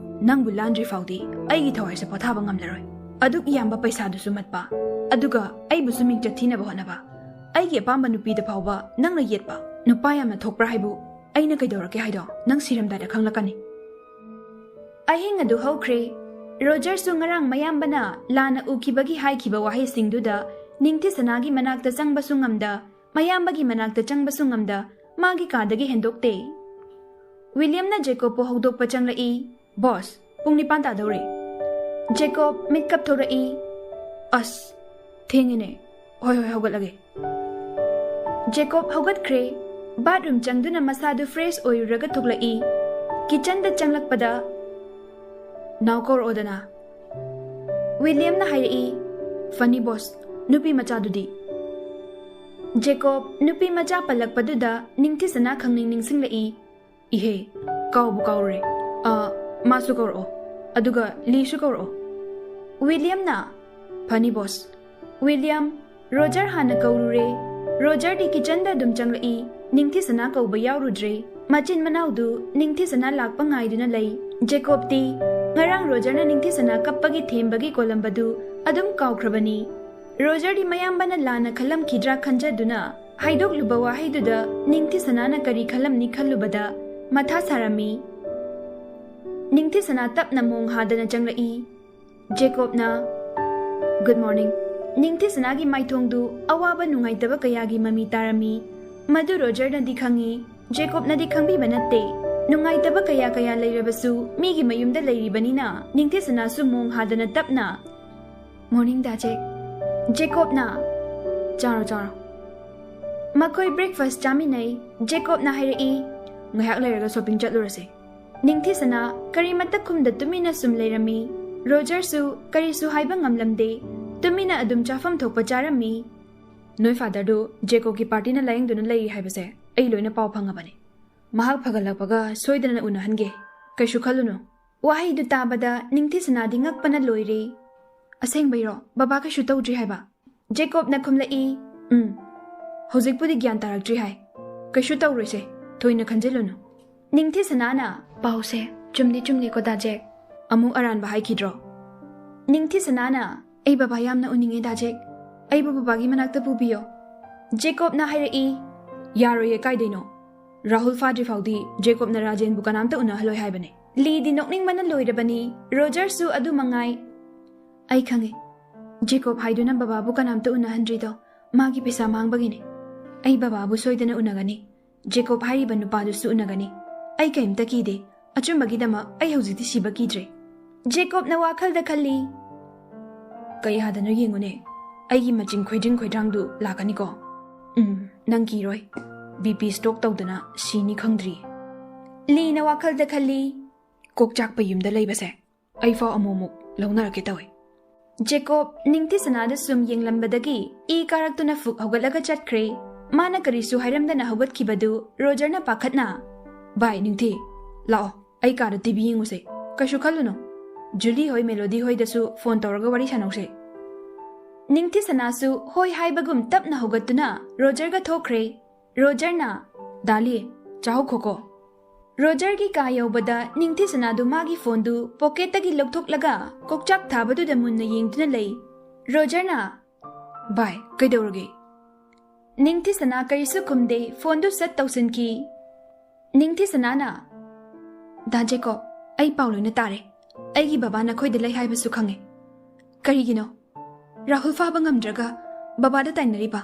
ꯅꯪꯕꯨ ꯂꯥꯟꯗ꯭ꯔꯤ ꯐꯥꯎꯗꯤ ꯑꯩꯒꯤ ꯊꯋꯥꯏꯁꯦ ꯄꯣꯊꯥꯕ ꯉꯝꯂꯔꯣꯏ꯫ ꯑꯗꯨꯛ ꯌꯥꯝꯕ ꯄꯩꯁꯥꯗꯨꯁꯨ ꯃꯠꯄ, ꯑꯗꯨꯒ ꯑꯩꯕꯨꯁꯨ ꯃꯤꯡꯆꯠ ꯊꯤꯅꯕ ꯍꯣꯠꯅꯕ꯫ ꯑꯩꯒꯤ ꯑꯄꯥꯝꯕ ꯅꯨꯄꯤꯗ ꯐꯥꯎꯕ ꯅꯪꯅ ꯌꯦꯠꯄ꯫ ꯅꯨꯄꯥ ꯌꯥꯝꯅ ꯊꯣꯛꯄ꯭ꯔꯥ ꯍꯥꯏꯕꯨ ꯑꯩꯅ ꯀꯩꯗꯧꯔꯛꯀꯦ ꯍꯥꯏꯗꯣ ꯅꯪ ꯁꯤꯔꯝꯗꯥꯏꯗ ꯈꯪꯂꯛꯀꯅꯤ"꯫ ꯑꯍꯤꯡ ꯑꯗꯨ ꯍꯧꯈ꯭ꯔꯦ꯫ ꯔꯣꯖꯔꯁꯨ ꯉꯔꯥꯡ ꯃꯌꯥꯝꯕꯅ ꯂꯥꯟꯅ ꯎꯈꯤꯕꯒꯤ ꯍꯥꯏꯈꯤꯕ ꯋꯥꯍꯩꯁꯤꯡꯗꯨꯗ ꯅꯤꯡꯊꯤꯁꯅꯥꯒꯤ ꯃꯅꯥꯛꯇ ꯆꯪꯕꯁꯨ ꯉꯝꯗ, ꯃꯌꯥꯝꯕꯒꯤ ꯃꯅꯥꯛꯇ ꯆꯪꯕꯁꯨ ꯉꯝꯗ, ꯃꯥꯒꯤ ꯀꯥꯗꯒꯤ ꯍꯦꯟꯗꯣꯛꯇꯦ꯫ ꯋꯤꯂꯤꯌꯝꯅ ꯖꯦꯀꯣꯕꯄꯨ ꯍꯧꯗꯣꯛꯄ ꯆꯪꯂꯛꯏ, "ꯕꯣꯁ, ꯄꯨꯡ ꯅꯤꯄꯥꯟ ꯇꯥꯗꯧꯔꯦ꯫" ꯖꯦꯀꯣꯕ ꯃꯤꯠ ꯀꯞꯊꯣꯔꯛꯏ, "ꯑꯁ, ꯊꯦꯡꯉꯦꯅꯦ꯫ ꯍꯣꯏ, ꯍꯣꯏ, ꯍꯧꯒꯠꯂꯒꯦ꯫" ꯖꯦꯀꯣꯕ ꯍꯧꯒꯠꯈ꯭ꯔꯦ꯫ ꯕꯥꯊꯔꯨꯝ ꯆꯪꯗꯨꯅ ꯃꯁꯥꯗꯨ ꯐ꯭ꯔꯦꯁ ꯑꯣꯏꯔꯨꯔꯒ ꯊꯣꯛꯂꯛꯏ꯫ ꯀꯤꯆꯟꯗ ꯆꯪꯂꯛꯄꯗ, "ꯅꯥꯎ ꯀꯧꯔꯛꯑꯣꯗꯅ꯫" ꯋꯤꯂꯤꯌꯝꯅ ꯍꯥꯏꯔꯛꯏ, "ꯐꯅꯤ ꯕꯣꯁ, ꯅꯨꯄꯤ ꯃꯆꯥꯗꯨꯗꯤ?" ꯖꯦꯀꯣꯕ ꯅꯨꯄꯤ ꯃꯆꯥ ꯄꯜꯂꯛꯄꯗꯨꯗ ꯅꯤꯡꯊꯤꯁꯅꯥ ꯈꯪꯅꯤꯡ ꯅꯤꯡꯁꯤꯡꯂꯛꯏ꯫ "ꯏꯍꯦ, ꯀꯥꯎꯕꯨ ꯀꯥꯎꯔꯨꯔꯦ꯫ ꯑ, ꯃꯥꯁꯨ ꯀꯧꯔꯛꯑꯣ꯫ ꯑꯗꯨꯒ ꯂꯤꯁꯨ ꯀꯧꯔꯛꯑꯣ꯫" ꯋꯤꯂꯤꯌꯝꯅ, "ꯐꯅꯤ ꯕꯣꯁ꯫" ꯋꯤꯂꯤꯌꯝ, ꯔꯣꯖꯔ ꯍꯥꯟꯅ ꯀꯧꯔꯨꯔꯦ꯫ ꯔꯣꯖꯔꯗꯤ ꯀꯤꯆꯟꯗ ꯑꯗꯨꯝ ꯆꯪꯂꯛꯏ꯫ ꯅꯤꯡꯊꯤꯁꯅꯥ ꯀꯧꯕ ꯌꯥꯎꯔꯨꯗ꯭ꯔꯦ꯫ ꯃꯆꯤꯟ ꯃꯅꯥꯎꯗꯨ ꯅꯤꯡꯊꯤꯁꯅꯥ ꯂꯥꯛꯄ ꯉꯥꯏꯗꯨꯅ ꯂꯩ꯫ ꯖꯦꯀꯣꯕꯇꯤ ꯉꯔꯥꯡ ꯔꯣꯖꯔꯅ ꯅꯤꯡꯊꯤꯁꯅꯥ ꯀꯞꯄꯒꯤ ꯊꯦꯝꯕꯒꯤ ꯀꯣꯂꯝꯕꯗꯨ ꯑꯗꯨꯝ ꯀꯥꯎꯈ꯭ꯔꯕꯅꯤ꯫ ꯔꯣꯖꯔꯗꯤ ꯃꯌꯥꯝꯕꯅ ꯂꯥꯟꯅ ꯈꯜꯂꯝꯈꯤꯗ꯭ꯔꯥ ꯈꯟꯖꯗꯨꯅ ꯍꯥꯏꯗꯣꯛꯂꯨꯕ ꯋꯥꯍꯩꯗꯨꯗ ꯅꯤꯡꯊꯤꯁꯅꯥꯅ ꯀꯔꯤ ꯈꯜꯂꯝꯅꯤ ꯈꯜꯂꯨꯕꯗ ꯃꯊꯥ ꯁꯥꯔꯝꯃꯤ꯫ ꯅꯤꯡꯊꯤꯁꯅꯥ ꯇꯞꯅ ꯃꯣꯡ ꯍꯥꯗꯅ ꯆꯪꯂꯛꯏ꯫ ꯖꯦꯀꯣꯕꯅ, "ꯒꯨꯗ ꯃꯣꯔꯅꯤꯡ꯫" ꯅꯤꯡꯊꯤꯁꯅꯥꯒꯤ ꯃꯥꯏꯊꯣꯡꯗꯨ ꯑꯋꯥꯕ ꯅꯨꯡꯉꯥꯏꯇꯕ ꯀꯌꯥꯒꯤ ꯃꯃꯤ ꯇꯥꯔꯝꯃꯤ꯫ ꯃꯗꯨ ꯔꯣꯖꯔꯅꯗꯤ ꯈꯪꯏ, ꯖꯦꯀꯣꯕꯅꯗꯤ ꯈꯪꯕꯤꯕ ꯅꯠꯇꯦ꯫ ꯅꯨꯡꯉꯥꯏꯇꯕ ꯀꯌꯥ ꯀꯌꯥ ꯂꯩꯔꯕꯁꯨ ꯃꯤꯒꯤ ꯃꯌꯨꯝꯗ ꯂꯩꯔꯤꯕꯅꯤꯅ ꯅꯤꯡꯊꯤꯁꯅꯥꯁꯨ ꯃꯣꯡ ꯍꯥꯗꯅ ꯇꯞꯅ, "ꯃꯣꯔꯅꯤꯡ ꯗꯥ ꯖꯦꯛ꯫" ꯖꯦꯀꯣꯕꯅ, "ꯆꯥꯔꯣ, ꯆꯥꯔꯣ꯫" ꯃꯈꯣꯏ ꯕ꯭ꯔꯦꯛꯐꯥꯁ ꯆꯥꯃꯤꯟꯅꯩ꯫ ꯖꯦꯀꯣꯕꯅ ꯍꯥꯏꯔꯛꯏ, "ꯉꯥꯏꯍꯥꯛ ꯂꯩꯔꯒ ꯁꯣꯄꯤꯡ ꯆꯠꯂꯨꯔꯁꯦ꯫" ꯅꯤꯡꯊꯤꯁꯅꯥ ꯀꯔꯤꯃꯠꯇ ꯈꯨꯝꯗ ꯇꯨꯃꯤꯟꯅ ꯁꯨꯝ ꯂꯩꯔꯝꯃꯤ꯫ ꯔꯣꯖꯔꯁꯨ ꯀꯔꯤꯁꯨ ꯍꯥꯏꯕ ꯉꯝꯂꯝꯗꯦ꯫ ꯇꯨꯃꯤꯟꯅ ꯑꯗꯨꯝ ꯆꯥꯐꯝ ꯊꯣꯛꯄ ꯆꯥꯔꯝꯃꯤ꯫ "ꯅꯣꯏ ꯐꯥꯗꯔꯗꯨ ꯖꯦꯀꯣꯕꯀꯤ ꯄꯥꯔꯇꯤꯅ ꯂꯥꯌꯦꯡꯗꯨꯅ ꯂꯩꯔꯤ ꯍꯥꯏꯕꯁꯦ ꯑꯩ ꯂꯣꯏꯅ ꯄꯥꯎ ꯐꯪꯉꯕꯅꯤ꯫ ꯃꯍꯥꯛ ꯐꯒꯠꯂꯛꯄꯒ ꯁꯣꯏꯗꯅ ꯎꯅꯍꯟꯒꯦ꯫ ꯀꯩꯁꯨ ꯈꯜꯂꯨꯅꯨ꯫" ꯋꯥꯍꯩꯗꯨ ꯇꯥꯕꯗ ꯅꯤꯡꯊꯤꯁꯅꯥꯗꯤ ꯉꯛꯄꯅ ꯂꯣꯏꯔꯦ꯫ "ꯑꯁꯦꯡꯕꯩꯔꯣ? ꯕꯕꯥ ꯀꯩꯁꯨ ꯇꯧꯗ꯭ꯔꯤ ꯍꯥꯏꯕ?" ꯖꯦꯀꯣꯕꯅ ꯈꯨꯝꯂꯛꯏ, "ꯎꯝ, ꯍꯧꯖꯤꯛꯄꯨꯗꯤ ꯒ꯭ꯌꯥꯟ ꯇꯥꯔꯛꯇ꯭ꯔꯤ ꯍꯥꯏ꯫ ꯀꯩꯁꯨ ꯇꯧꯔꯣꯏꯁꯦ, ꯊꯣꯏꯅ ꯈꯟꯖꯤꯜꯂꯨꯅꯨ꯫" ꯅꯤꯡꯊꯤꯁꯅꯥꯅ, "ꯄꯥꯎꯁꯦ ꯆꯨꯝꯗꯤ ꯆꯨꯝꯂꯦꯀꯣ ꯗꯥ ꯖꯦꯛ?" "ꯑꯃꯨꯛ ꯑꯔꯥꯟꯕ ꯍꯥꯏꯈꯤꯗ꯭ꯔꯣ?" ꯅꯤꯡꯊꯤꯁꯅꯥꯅ, "ꯑꯩ ꯕꯕꯥ ꯌꯥꯝꯅ ꯎꯅꯤꯡꯉꯦ ꯗꯥ ꯖꯦꯛ꯫ ꯑꯩꯕꯨ ꯕꯕꯥꯒꯤ ꯃꯅꯥꯛꯇ ꯄꯨꯕꯤꯌꯣ꯫" ꯖꯦꯀꯣꯕꯅ ꯍꯥꯏꯔꯛꯏ, "ꯌꯥꯔꯣꯏꯌꯦ, ꯀꯥꯏꯗꯩꯅꯣ? ꯔꯥꯍꯨꯜ ꯐꯥꯗ꯭ꯔꯤ ꯐꯥꯎꯗꯤ ꯖꯦꯀꯣꯕꯅ ꯔꯥꯖꯦꯟꯕꯨ ꯀꯅꯥꯝꯇ ꯎꯅꯍꯜꯂꯣꯏ ꯍꯥꯏꯕꯅꯦ꯫ ꯂꯤꯗꯤ ꯅꯣꯛꯅꯤꯡꯕꯅ ꯂꯣꯏꯔꯕꯅꯤ꯫ ꯔꯣꯖꯔꯁꯨ ꯑꯗꯨ ꯃꯉꯥꯏ꯫ ꯑꯩ ꯈꯪꯉꯦ꯫ ꯖꯦꯀꯣꯕ ꯍꯥꯏꯗꯨꯅ ꯕꯕꯥꯕꯨ ꯀꯅꯥꯝꯇ ꯎꯅꯍꯟꯗ꯭ꯔꯤꯗꯣ ꯃꯥꯒꯤ ꯄꯩꯁꯥ ꯃꯥꯡꯕꯒꯤꯅꯦ꯫ ꯑꯩ ꯕꯕꯥꯕꯨ ꯁꯣꯏꯗꯅ ꯎꯅꯒꯅꯤ꯫ ꯖꯦꯀꯣꯕ ꯍꯥꯏꯔꯤꯕ ꯅꯨꯄꯥꯗꯨꯁꯨ ꯎꯅꯒꯅꯤ꯫ ꯑꯩ ꯀꯔꯤꯝꯇ ꯀꯤꯗꯦ꯫ ꯑꯆꯨꯝꯕꯒꯤꯗꯃꯛ ꯑꯩ ꯍꯧꯖꯤꯛꯇꯤ ꯁꯤꯕ ꯀꯤꯗ꯭ꯔꯦ꯫ ꯖꯦꯀꯣꯕꯅ ꯋꯥꯈꯜꯗ ꯈꯜꯂꯤ꯫ ꯀꯩ ꯍꯥꯗꯅꯣ ꯌꯦꯡꯉꯨꯅꯦ꯫ ꯑꯩꯒꯤ ꯃꯆꯤꯟ ꯈꯣꯏꯗ꯭ꯔꯤꯡ ꯈꯣꯏꯗ꯭ꯔꯥꯡꯗꯨ ꯂꯥꯛꯀꯅꯤꯀꯣ꯫ ꯎꯝ, ꯅꯪ ꯀꯤꯔꯣꯏ꯫ ꯕꯤ ꯄꯤ ꯁ꯭ꯇ꯭ꯔꯣꯛ ꯇꯧꯗꯅ ꯁꯤꯅꯤ ꯈꯪꯗ꯭ꯔꯤ꯫ ꯂꯤꯅ ꯋꯥꯈꯜꯗ ꯈꯜꯂꯤ꯫ ꯀꯣꯛ ꯆꯥꯛꯄ ꯌꯨꯝꯗ ꯂꯩꯕꯁꯦ ꯑꯩꯐꯥꯎ ꯑꯃꯨꯛꯃꯨꯛ ꯂꯧꯅꯔꯛꯀꯦ ꯇꯧꯏ꯫ ꯖꯦꯀꯣꯕ ꯅꯤꯡꯊꯤ ꯁꯅꯥꯗ ꯁꯨꯝ ꯌꯦꯡꯂꯝꯕꯗꯒꯤ ꯏ ꯀꯥꯔꯛꯇꯨꯅ ꯐꯨꯛ ꯍꯧꯒꯠꯂꯒ ꯆꯠꯈ꯭ꯔꯦ꯫ ꯃꯥꯅ ꯀꯔꯤꯁꯨ ꯍꯥꯏꯔꯝꯗꯅ ꯍꯧꯒꯠꯈꯤꯕꯗꯨ ꯔꯣꯖꯔꯅ ꯄꯥꯈꯠꯅ, "ꯚꯥꯏ, ꯅꯤꯡꯊꯤ, ꯂꯥꯛꯑꯣ, ꯑꯩ ꯀꯥꯗ ꯇꯤ ꯚꯤ ꯌꯦꯡꯉꯨꯁꯦ꯫ ꯀꯩꯁꯨ ꯈꯜꯂꯨꯅꯨ꯫ ꯖꯨꯂꯤ ꯍꯣꯏ, ꯃꯦꯂꯣꯗꯤ ꯍꯣꯏꯗꯁꯨ ꯐꯣꯟ ꯇꯧꯔꯒ ꯋꯥꯔꯤ ꯁꯥꯟꯅꯧꯁꯦ꯫" ꯅꯤꯡꯊꯤ ꯁꯅꯥꯁꯨ ꯍꯣꯏ ꯍꯥꯏꯕꯒꯨꯝ ꯇꯞꯅ ꯍꯧꯒꯠꯇꯨꯅ ꯔꯣꯖꯔꯒ ꯊꯣꯛꯈ꯭ꯔꯦ꯫ ꯔꯣꯖꯔꯅ, "ꯗꯥꯂꯤ, ꯆꯥꯍꯧꯈꯣꯀꯣ꯫" ꯔꯣꯖꯔꯒꯤ ꯀꯥ ꯌꯧꯕꯗ ꯅꯤꯡꯊꯤ ꯁꯅꯥꯗꯨ ꯃꯥꯒꯤ ꯐꯣꯟꯗꯨ ꯄꯣꯀꯦꯠꯇꯒꯤ ꯂꯧꯊꯣꯛꯂꯒ ꯀꯣꯛꯆꯥꯛ ꯊꯥꯕꯗꯨꯗ ꯃꯨꯟꯅ ꯌꯦꯡꯗꯨꯅ ꯂꯩ꯫ ꯔꯣꯖꯔꯅ, "ꯚꯥꯏ, ꯀꯩꯗꯧꯔꯒꯦ?" ꯅꯤꯡꯊꯤ ꯁꯅꯥ ꯀꯔꯤꯁꯨ ꯈꯨꯝꯗꯦ, ꯐꯣꯟꯗꯨ ꯁꯠ ꯇꯧꯁꯤꯟꯈꯤ꯫ ꯅꯤꯡꯊꯤ ꯁꯅꯥꯅ, "ꯗꯥ ꯖꯦꯀꯣꯕ, ꯑꯩ ꯄꯥꯎ ꯂꯣꯏꯅ ꯇꯥꯔꯦ꯫ ꯑꯩꯒꯤ ꯕꯕꯥ ꯅꯈꯣꯏꯗ ꯂꯩ ꯍꯥꯏꯕꯁꯨ ꯈꯪꯉꯦ꯫ ꯀꯔꯤꯒꯤꯅꯣ? ꯔꯥꯍꯨꯜ ꯐꯥꯕ ꯉꯝꯗ꯭ꯔꯒ ꯕꯕꯥꯗ ꯇꯥꯏꯅꯔꯤꯕ?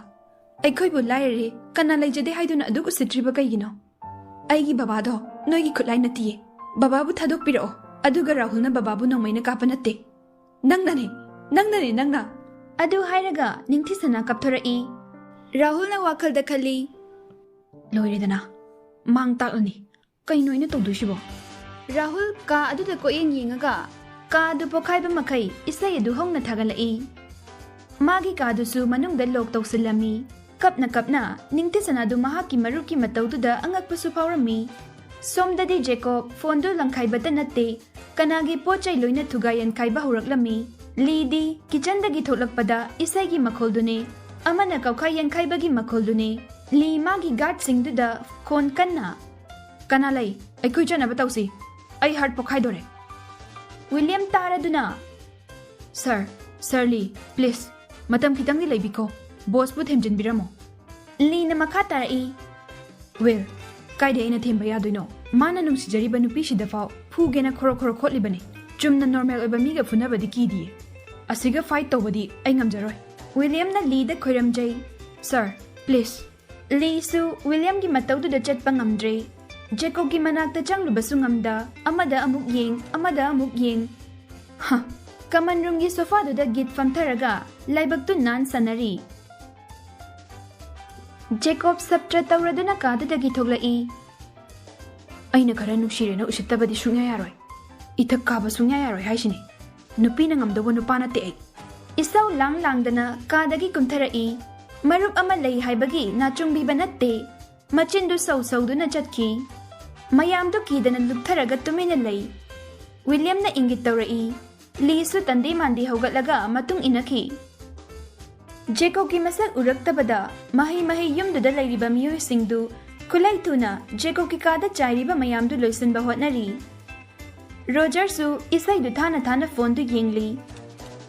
ꯑꯩꯈꯣꯏꯕꯨ ꯂꯥꯏꯔꯔꯦ, ꯀꯅꯥ ꯂꯩꯖꯗꯦ ꯍꯥꯏꯗꯨꯅ ꯑꯗꯨꯛ ꯎꯁꯤꯠꯇ꯭ꯔꯤꯕ ꯀꯩꯒꯤꯅꯣ? ꯑꯩꯒꯤ ꯕꯕꯥꯗꯣ ꯅꯣꯏꯒꯤ ꯈꯨꯠꯂꯥꯏ ꯅꯠꯇꯤꯌꯦ꯫ ꯕꯕꯥꯕꯨ ꯊꯥꯗꯣꯛꯄꯤꯔꯛꯑꯣ꯫ ꯑꯗꯨꯒ ꯔꯥꯍꯨꯜꯅ ꯕꯕꯥꯕꯨ ꯅꯣꯡꯃꯩꯅ ꯀꯥꯞꯄ ꯅꯠꯇꯦ꯫ ꯅꯪꯅꯅꯦ, ꯅꯪꯅꯅꯦ, ꯅꯪꯅ꯫" ꯑꯗꯨ ꯍꯥꯏꯔꯒ ꯅꯤꯡꯊꯤ ꯁꯅꯥ ꯀꯞꯊꯣꯔꯛꯏ꯫ ꯔꯥꯍꯨꯜꯅ ꯋꯥꯈꯜꯗ ꯈꯜꯂꯤ, "ꯂꯣꯏꯔꯦꯗꯅ, ꯃꯥꯡ ꯇꯥꯛꯂꯅꯤ꯫ ꯀꯩꯅꯣ ꯑꯩꯅ ꯇꯧꯗꯣꯏꯁꯤꯕꯣ?" ꯔꯥꯍꯨꯜ ꯀꯥ ꯑꯗꯨꯗ ꯀꯣꯏꯌꯦꯡ ꯌꯦꯡꯉꯒ ꯀꯥ ꯑꯗꯨ ꯄꯣꯈꯥꯏꯕ ꯃꯈꯩ ꯏꯁꯩ ꯑꯗꯨ ꯍꯧꯅ ꯊꯥꯒꯠꯂꯛꯏ꯫ ꯃꯥꯒꯤ ꯀꯥꯗꯨꯁꯨ ꯃꯅꯨꯡꯗ ꯂꯣꯛ ꯇꯧꯁꯤꯜꯂꯝꯃꯤ꯫ ꯀꯞꯅ ꯀꯞꯅ ꯅꯤꯡꯊꯤ ꯁꯅꯥꯗꯨ ꯃꯍꯥꯛꯀꯤ ꯃꯔꯨꯞꯀꯤ ꯃꯇꯧꯗꯨꯗ ꯑꯉꯛꯄꯁꯨ ꯐꯥꯎꯔꯝꯃꯤ꯫ ꯁꯣꯝꯗꯗꯤ ꯖꯦꯀꯣꯕ ꯐꯣꯟꯗꯨ ꯂꯪꯈꯥꯏꯕꯇ ꯅꯠꯇꯦ, ꯀꯅꯥꯒꯤ ꯄꯣꯠ ꯆꯩ ꯂꯣꯏꯅ ꯊꯨꯒꯥꯏ ꯌꯥꯟꯈꯥꯏꯕ ꯍꯧꯔꯛꯂꯝꯃꯤ꯫ ꯂꯤꯗꯤ ꯀꯤꯆꯟꯗꯒꯤ ꯊꯣꯛꯂꯛꯄꯗ ꯏꯁꯩꯒꯤ ꯃꯈꯣꯜꯗꯨꯅꯤ, ꯑꯃꯅ ꯀꯧꯈꯥꯏ ꯌꯥꯟꯈꯥꯏꯕꯒꯤ ꯃꯈꯣꯜꯗꯨꯅꯤ꯫ ꯂꯤ ꯃꯥꯒꯤ ꯒꯥꯔꯗꯁꯤꯡꯗꯨꯗ ꯈꯣꯟ ꯀꯟꯅ, "ꯀꯅꯥ ꯂꯩ? ꯑꯩꯈꯣꯏ ꯆꯠꯅꯕ ꯇꯧꯁꯤ꯫ ꯑꯩ ꯍꯥꯔꯠ ꯄꯣꯛꯈꯥꯏꯗꯣꯔꯦ꯫" ꯋꯤꯂꯤꯌꯝ ꯇꯥꯔꯗꯨꯅ, "ꯁꯔ, ꯁꯔ ꯂꯤ, ꯄ꯭ꯂꯤꯖ, ꯃꯇꯝ ꯈꯤꯇꯪꯗꯤ ꯂꯩꯕꯤꯈꯣ꯫ ꯕꯣꯁꯄꯨ ꯊꯦꯝꯖꯤꯟꯕꯤꯔꯝꯃꯣ꯫" ꯂꯤꯅ ꯃꯈꯥ ꯇꯥꯔꯛꯏ, "ꯋꯤꯜ, ꯀꯥꯏꯗꯩ ꯑꯩꯅ ꯊꯦꯝꯕ ꯌꯥꯗꯣꯏꯅꯣ? ꯃꯥꯅ ꯅꯨꯡꯁꯤꯖꯔꯤꯕ ꯅꯨꯄꯤꯁꯤꯗꯐꯥꯎ ꯐꯨꯒꯦꯅ ꯈꯣꯔꯣ ꯈꯣꯔꯣ ꯈꯣꯠꯂꯤꯕꯅꯤ꯫ ꯆꯨꯝꯅ ꯅꯣꯔꯃꯦꯜ ꯑꯣꯏꯕ ꯃꯤꯒ ꯐꯨꯅꯕꯗꯤ ꯀꯤꯗꯤꯌꯦ꯫ ꯑꯁꯤꯒ ꯐꯥꯏꯠ ꯇꯧꯕꯗꯤ ꯑꯩ ꯉꯝꯖꯔꯣꯏ꯫ ꯋꯤꯂꯤꯌꯝꯅ ꯂꯤꯗ ꯈꯣꯏꯔꯝꯖꯩ, "ꯁꯥꯔ, ꯄ꯭ꯂꯤꯖ꯫" ꯂꯤꯁꯨ ꯋꯤꯂꯤꯌꯝꯒꯤ ꯃꯇꯧꯗꯨꯗ ꯆꯠꯄ ꯉꯝꯗ꯭ꯔꯦ꯫ ꯖꯦꯀꯣꯕꯀꯤ ꯃꯅꯥꯛꯇ ꯆꯪꯂꯨꯕꯁꯨ ꯉꯝꯗ, ꯑꯃꯗ ꯑꯃꯨꯛ ꯌꯦꯡ, ꯑꯃꯗ ꯑꯃꯨꯛ ꯌꯦꯡ꯫ ꯍ, ꯀꯃꯟ ꯔꯨꯝꯒꯤ ꯁꯣꯐꯥꯗꯨꯗ ꯒꯤꯠ ꯐꯝꯊꯔꯒ ꯂꯥꯏꯕꯛꯇꯨ ꯅꯥꯟ ꯁꯥꯟꯅꯔꯤ꯫ ꯖꯦꯀꯣꯕ ꯁꯞꯇ꯭ꯔ ꯇꯧꯔꯗꯨꯅ ꯀꯥꯗꯨꯗꯒꯤ ꯊꯣꯛꯂꯛꯏ꯫ "ꯑꯩꯅ ꯈꯔ ꯅꯨꯡꯁꯤꯔꯦꯅ ꯎꯁꯤꯠꯇꯕꯗꯤ ꯁꯨꯡꯌꯥ ꯌꯥꯔꯣꯏ꯫ ꯏꯊꯛ ꯀꯥꯕ ꯁꯨꯡꯌꯥ ꯌꯥꯔꯣꯏ ꯍꯥꯏꯁꯤꯅꯤ꯫ ꯅꯨꯄꯤꯅ ꯉꯝꯗꯧꯕ ꯅꯨꯄꯥ ꯅꯠꯇꯦ ꯑꯩ꯫" ꯏꯁꯧ ꯂꯥꯡ ꯂꯥꯡꯗꯅ ꯀꯥꯗꯒꯤ ꯀꯨꯝꯊꯔꯛꯏ꯫ ꯃꯔꯨꯞ ꯑꯃ ꯂꯩ ꯍꯥꯏꯕꯒꯤ ꯅꯥꯆꯨꯡꯕꯤꯕ ꯅꯠꯇꯦ꯫ ꯃꯆꯤꯟꯗꯨ ꯁꯧ ꯁꯧꯗꯨꯅ ꯆꯠꯈꯤ꯫ ꯃꯌꯥꯝꯗꯨ ꯀꯤꯗꯅ ꯂꯨꯞꯊꯔꯒ ꯇꯨꯃꯤꯟꯅ ꯂꯩ꯫ ꯋꯤꯂꯤꯌꯝꯅ ꯏꯪꯒꯤꯠ ꯇꯧꯔꯛꯏ꯫ ꯂꯤꯁꯨ ꯇꯟꯗꯤ ꯃꯥꯟꯗꯤ ꯍꯧꯒꯠꯂꯒ ꯃꯇꯨꯡ ꯏꯟꯅꯈꯤ꯫ ꯖꯦꯀꯣꯕꯀꯤ ꯃꯁꯛ ꯎꯔꯛꯇꯕꯗ ꯃꯍꯩ ꯃꯍꯩ ꯌꯨꯝꯗꯨꯗ ꯂꯩꯔꯤꯕ ꯃꯤꯑꯣꯏꯁꯤꯡꯗꯨ ꯈꯨꯠꯂꯥꯏ ꯊꯨꯅ ꯖꯦꯀꯣꯕꯀꯤ ꯀꯥꯗ ꯆꯥꯏꯔꯤꯕ ꯃꯌꯥꯝꯗꯨ ꯂꯣꯏꯁꯤꯟꯕ ꯍꯣꯠꯅꯔꯤ꯫ ꯔꯣꯖꯔꯁꯨ ꯏꯁꯩꯗꯨ ꯊꯥꯅ ꯊꯥꯅ ꯐꯣꯟꯗꯨ ꯌꯦꯡꯂꯤ꯫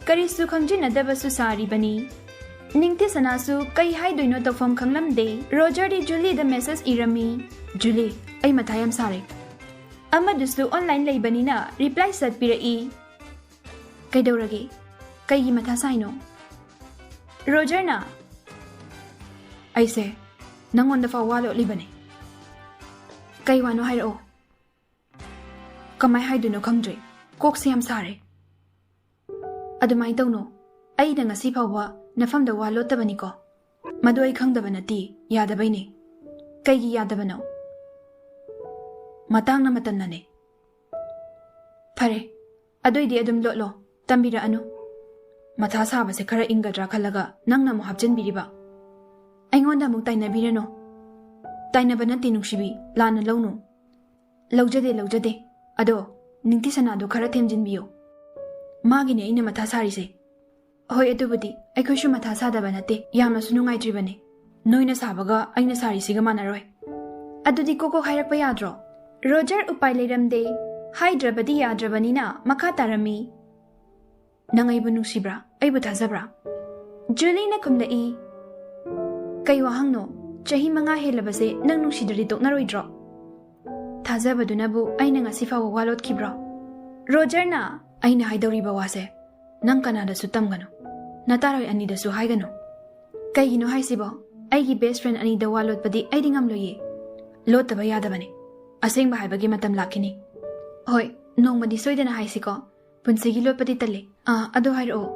ꯀꯔꯤꯁꯨ ꯈꯪꯖꯤꯟꯅꯗꯕꯁꯨ ꯁꯥꯔꯤꯕꯅꯤ꯫ ꯅꯤꯡꯊꯤꯁꯅꯥꯁꯨ ꯀꯩ ꯍꯥꯏꯗꯣꯏꯅꯣ ꯇꯧꯐꯝ ꯈꯪꯂꯝꯗꯦ꯫ ꯔꯣꯖꯔꯗꯤ ꯖꯨꯂꯤꯗ ꯃꯦꯁꯦꯖ ꯏꯔꯝꯃꯤ꯫ "ꯖꯨꯂꯤ, ꯑꯩ ꯃꯊꯥ ꯌꯥꯝ ꯁꯥꯔꯦ꯫" ꯑꯃꯗꯨꯁꯨ ꯑꯣꯟꯂꯥꯏꯟ ꯂꯩꯕꯅꯤꯅ ꯔꯤꯄ꯭ꯂꯥꯏ ꯁꯠ ꯄꯤꯔꯛꯏ꯫ "ꯀꯩꯗꯧꯔꯒꯦ? ꯀꯩꯒꯤ ꯃꯊꯥ ꯁꯥꯏꯅꯣ?" ꯔꯣꯖꯔꯅ, "ꯑꯩꯁꯦ ꯅꯪꯉꯣꯟꯗ ꯐꯥꯎ ꯋꯥ ꯂꯣꯠꯂꯤꯕꯅꯦ꯫" "ꯀꯩ ꯋꯥꯅꯣ ꯍꯥꯏꯔꯛꯑꯣ꯫" "ꯀꯃꯥꯏ ꯍꯥꯏꯗꯣꯏꯅꯣ ꯈꯪꯗ꯭ꯔꯦ꯫ ꯀꯣꯛꯁꯦ ꯌꯥꯝ ꯁꯥꯔꯦ꯫" "ꯑꯗꯨꯃꯥꯏꯅ ꯇꯧꯅꯣ꯫ ꯑꯩꯅ ꯉꯁꯤ ꯐꯥꯎꯕ ꯅꯐꯝꯗ ꯋꯥ ꯂꯣꯠꯇꯕꯅꯤꯀꯣ꯫ ꯃꯗꯨ ꯑꯩ ꯈꯪꯗꯕ ꯅꯠꯇꯦ, ꯌꯥꯗꯕꯩꯅꯦ꯫" "ꯀꯩꯒꯤ ꯌꯥꯗꯕꯅꯣ?" "ꯃꯇꯥꯡꯅ ꯃꯇꯝꯅꯅꯦ꯫" "ꯐꯔꯦ, ꯑꯗꯨꯏꯗꯤ ꯑꯗꯨꯝ ꯂꯣꯠꯂꯣ, ꯇꯝꯕꯤꯔꯛꯑꯅꯨ꯫ ꯃꯊꯥ ꯁꯥꯕꯁꯦ ꯈꯔ ꯏꯪꯒꯗ꯭ꯔꯥ ꯈꯜꯂꯒ ꯅꯪꯅ ꯑꯃꯨꯛ ꯍꯥꯞꯆꯤꯟꯕꯤꯔꯤꯕ꯫ ꯑꯩꯉꯣꯟꯗ ꯑꯃꯨꯛ ꯇꯥꯏꯅꯕꯤꯔꯅꯨ꯫" "ꯇꯥꯏꯅꯕ ꯅꯠꯇꯦ ꯅꯨꯡꯁꯤꯕꯤ, ꯂꯥꯟꯅ ꯂꯧꯅꯨ꯫" "ꯂꯧꯖꯗꯦ, ꯂꯧꯖꯗꯦ꯫ ꯑꯗꯣ ꯅꯤꯡꯊꯤꯁꯅꯥꯗꯣ ꯈꯔ ꯊꯦꯝꯖꯤꯟꯕꯤꯌꯣ꯫ ꯃꯥꯒꯤꯅꯦ ꯑꯩꯅ ꯃꯊꯥ ꯁꯥꯔꯤꯁꯦ꯫" "ꯍꯣꯏ, ꯑꯗꯨꯕꯨꯗꯤ ꯑꯩꯈꯣꯏꯁꯨ ꯃꯊꯥ ꯁꯥꯗꯕ ꯅꯠꯇꯦ, ꯌꯥꯝꯅꯁꯨ ꯅꯨꯡꯉꯥꯏꯇ꯭ꯔꯤꯕꯅꯤ꯫ ꯅꯣꯏꯅ ꯁꯥꯕꯒ ꯑꯩꯅ ꯁꯥꯔꯤꯁꯤꯒ ꯃꯥꯟꯅꯔꯣꯏ꯫" "ꯑꯗꯨꯗꯤ ꯀꯣꯛ ꯀꯣꯛ ꯍꯥꯏꯔꯛꯄ ꯌꯥꯗ꯭ꯔꯣ?" ꯔꯣꯖꯔ ꯎꯄꯥꯏ ꯂꯩꯔꯝꯗꯦ꯫ ꯍꯥꯏꯗ꯭ꯔꯕꯗꯤ ꯌꯥꯗ꯭ꯔꯕꯅꯤꯅ ꯃꯈꯥ ꯇꯥꯔꯝꯃꯤ꯫ "ꯅꯪ ꯑꯩꯕꯨ ꯅꯨꯡꯁꯤꯕ꯭ꯔꯥ? ꯑꯩꯕꯨ ꯊꯥꯖꯕ꯭ꯔꯥ?" ꯖꯨꯂꯤꯅ ꯈꯨꯝꯂꯛꯏ꯫ "ꯀꯩ ꯋꯥꯍꯪꯅꯣ? ꯆꯍꯤ ꯃꯉꯥ ꯍꯦꯜꯂꯕꯁꯦ ꯅꯪ ꯅꯨꯡꯁꯤꯗ꯭ꯔꯗꯤ ꯇꯣꯛꯅꯔꯣꯏꯗ꯭ꯔꯣ? ꯊꯥꯖꯕꯗꯨꯅꯕꯨ ꯑꯩꯅ ꯉꯁꯤ ꯐꯥꯎꯕ ꯋꯥ ꯂꯣꯠꯈꯤꯕ꯭ꯔꯣ? ꯔꯣꯖꯔꯅ ꯑꯩꯅ ꯍꯥꯏꯗꯧꯔꯤꯕ ꯋꯥꯁꯦ ꯅꯪ ꯀꯅꯥꯗꯁꯨ ꯇꯝꯒꯅꯨ, ꯅꯇꯥꯔꯣꯏ ꯑꯅꯤꯗꯁꯨ ꯍꯥꯏꯒꯅꯨ꯫ ꯀꯩꯒꯤꯅꯣ ꯍꯥꯏꯁꯤꯕꯣ? ꯑꯩꯒꯤ ꯕꯦꯁ ꯐ꯭ꯔꯦꯟ ꯑꯅꯤꯗ ꯋꯥ ꯂꯣꯠꯄꯗꯤ ꯑꯩꯗꯤ ꯉꯝꯂꯣꯏꯌꯦ꯫ ꯂꯣꯠꯇꯕ ꯌꯥꯗꯕꯅꯦ꯫ ꯑꯁꯦꯡꯕ ꯍꯥꯏꯕꯒꯤ ꯃꯇꯝ ꯂꯥꯛꯈꯤꯅꯤ꯫ ꯍꯣꯏ, ꯅꯣꯡꯃꯗꯤ ꯁꯣꯏꯗꯅ ꯍꯥꯏꯁꯤꯀꯣ꯫ ꯄꯨꯟꯁꯤꯒꯤ ꯂꯣꯠꯄꯗꯤ ꯇꯜꯂꯦ꯫ ꯑꯥ, ꯑꯗꯨ ꯍꯥꯏꯔꯛꯑꯣ꯫